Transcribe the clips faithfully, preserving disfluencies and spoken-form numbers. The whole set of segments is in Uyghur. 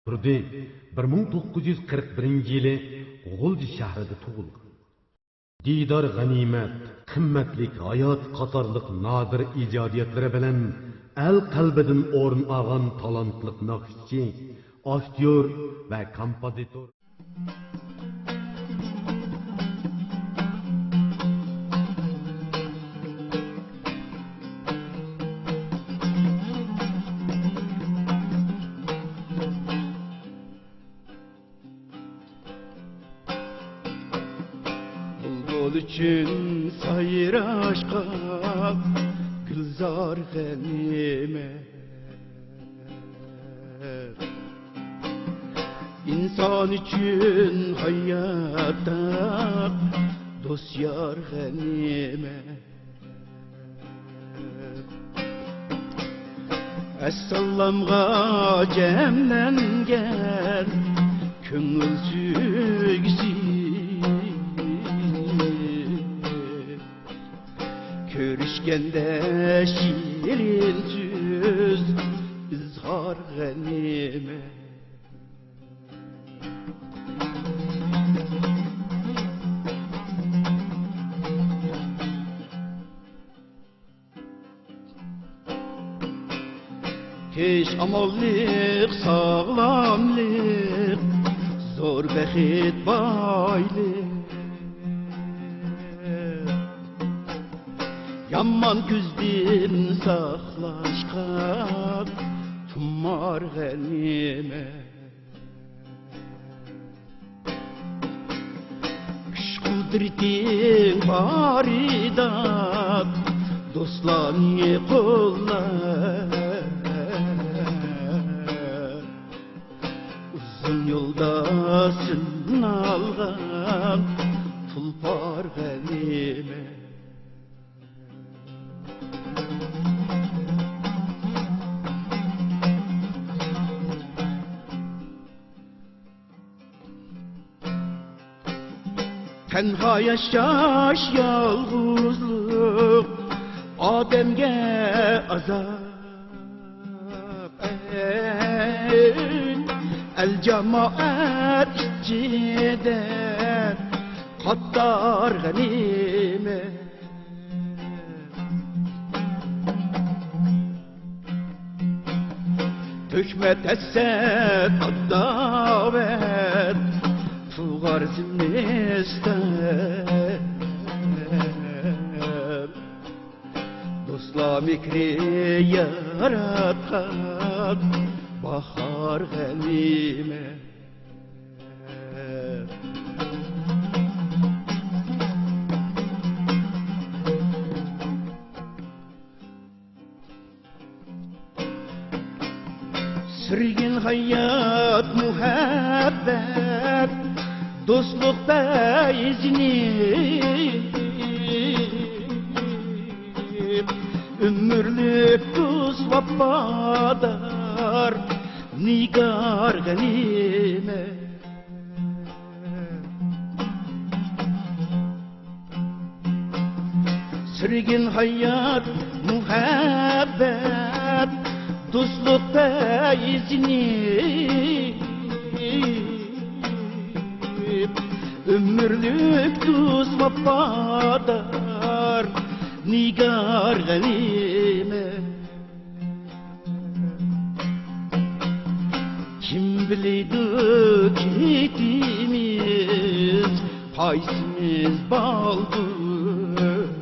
تۇردى بىر مىڭ توققۇز يۈز قىرىق بىرىنچى يىلى غۇلجا شەھىرىدە تۇغۇلغان. دىدار غەنىيمەت، قىممەتلىك ھايات قاتارلىق نادىر ئىجادىيەتلىرى بىلەن ئەل قەلبىدىن ئورۇن ئالغان تالانتلىق ناخشىچى، ئاكتيور ۋە كومپوزىتور. بۇلبۇل ئۈچۈن سايراشقا گۈلزار غەنىيمەت. ئىنسان ئۈچۈن ھاياتتا دوست يار غەنىيمەت. ئەسسالامغا جەملەنگەن كۆڭۈل سۆيگۈسى، كۆرۈشكەندە شېرىن سۆز ئىزھار غەنىيمەت. تىنچ ئامانلىق، ساغلاملىق، زور بەخت، بايلىق. يامان كۆزدىن ساقلاشقا تۇمار غەنىيمەت. كۈچ-قۇدرىتىڭ بارىدا دوستلارنى قوللا. ئۇزۇن يولدا سىنالغان تۇلپار غەنىيمەت. تەنھا ياشاش، يالغۇزلۇق ئادەمگە ئازاب. ئەل-جامائەت ئىچىدە قاتار غەنىيمەت. تۆھمەت، ھەسەت، ئاداۋەت تۇغار زىمىستان. دوستلار مېھرى ياراتقان باھار غەنىيمەت. سۈرگىن ھايات، مۇھەببەت، دوستلۇق پەيزىنى، ئۆمۈرلۈك دوست، ۋاپادار نىگار غەنىيمەت. سۈرگىن ھايات، مۇھەببەت، دوستلۇق پەيزىنى، ئۆمۈرلۈك دوست، ۋاپادار نىگار غەنىيمەت. كىم بىلىدۇ كېتىمىز قايسىمىز بالدۇر،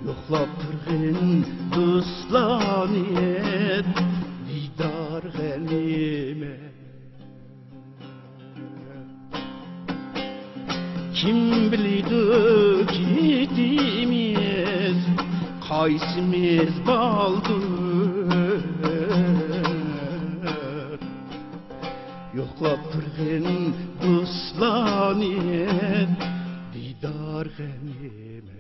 يوقلاپ تۇرغىن دوستلارنى دىدار غەنىيمەت. كىم بىلىدۇ كېتىمىز قايسىمىز بالدۇر، يوقلاپ تۇرغىن دوستلارنى دىدار غەنىيمەت.